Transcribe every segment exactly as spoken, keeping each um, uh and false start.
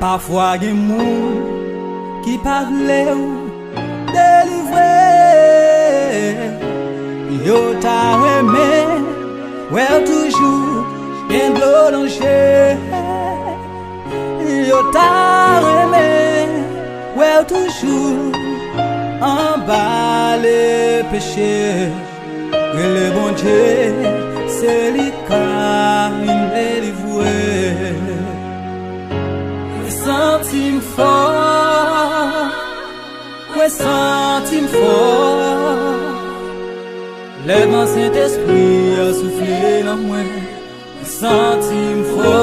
Pafwa gen moun ki pa vle w delivre. Yo ta renmen wè w toujou gen dlo nan je. Yo ta renmen wè w toujou anba le peche. Rele Bondye, se li ka vin delivre. Mwen santi m fò, mwen santi m fò. Lè van Sentespri a soufle nan mwen, mwen santi m fò.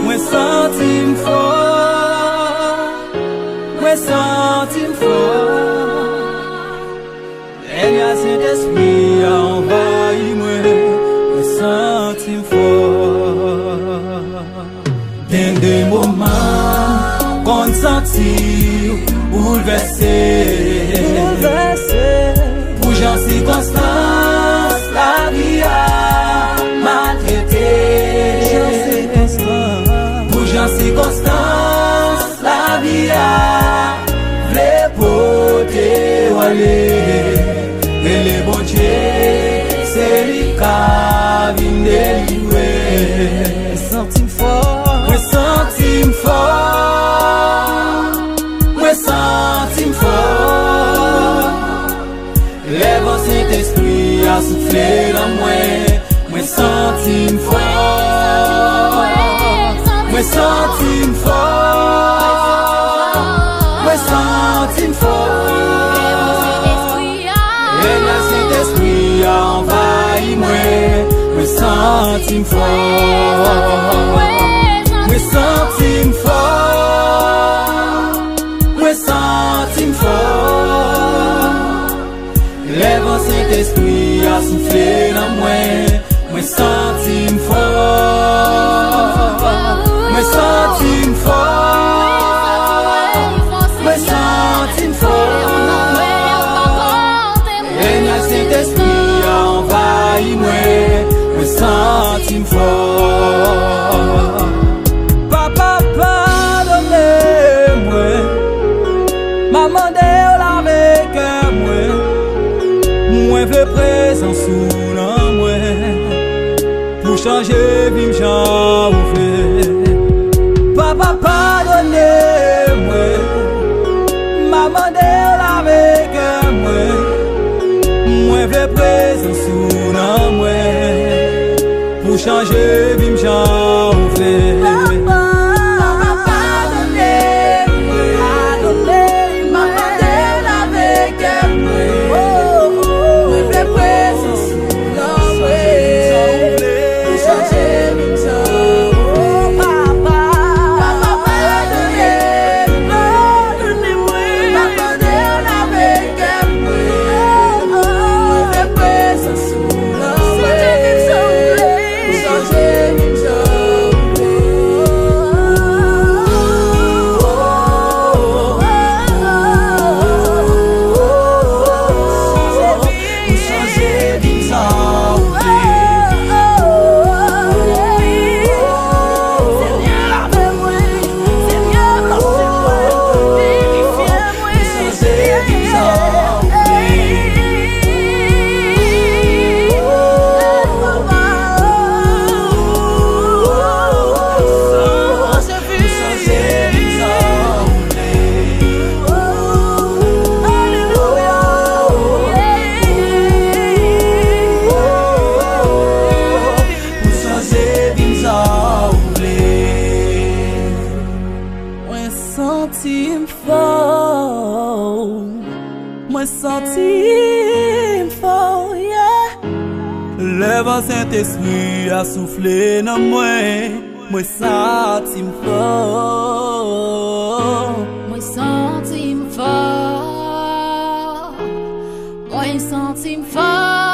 Mwen santi m fò. Mwen santi m fò. Lè nyaj Sentespri a anvayi mwen, mwen santi m fò. Gen de moman konn santi w boulvèse. Boulvèse. Pou jan sikonstans lavi a maltrete. Jan sikonstans. Pou jan sikonstans lavi a vle pote w ale. Rele Bondye, se li ka vin delivre. Mwen santi m fò. Mwen santi m fò. Mwen santi m fò. Lè van Sentespri a soufle nan mwen, mwen santi m fò. Mwen santi m fò. Mwen santi m fò. Lè nyaj Sentespri a anvayi mwen, mwen santi m fò. Mwen santi m fò. Mwen santi m fò. Lè van Sentespri a soufle nan mwen, mwen santi m fò. Mwen santi m fò. Mwen santi m fò. Lè nyaj Sentespri a anvayi mwen, mwen santi m fò. Papa, padone mwen. M ap mande w lave kè mwen. Mwen vle prezans ou nan mwen. Pou chanje vi m jan ou vle. Papa, padone mwen. M ap mande w lave kè mwen. Mwen vle prezans ou nan mwen. Pou chanje vi m jan ou vle. Papa, padone mwen. Padone mwen. M ap mande w lave kè mwen. Mwen vle prezans ou nan mwen. Pou chanje vi m jan ou vle. Papa, papa, padone mwen. Padone mwen. M ap mande w lave kè mwen. Mwen vle prezans ou nan mwen. Chanje vi m jan ou vle. Chanje vi m jan ou vle. Senyè, lave mwen. Senyè, blanchi mwen. Pirifye mwen. Chanje vi m jan ou vle. Mwen santi m fò. Mwen santi m fò, yeah. Lè van Sentespri a soufle nan mwen, mwen santi m fò. Mwen santi m fò. Mwen santi m fò.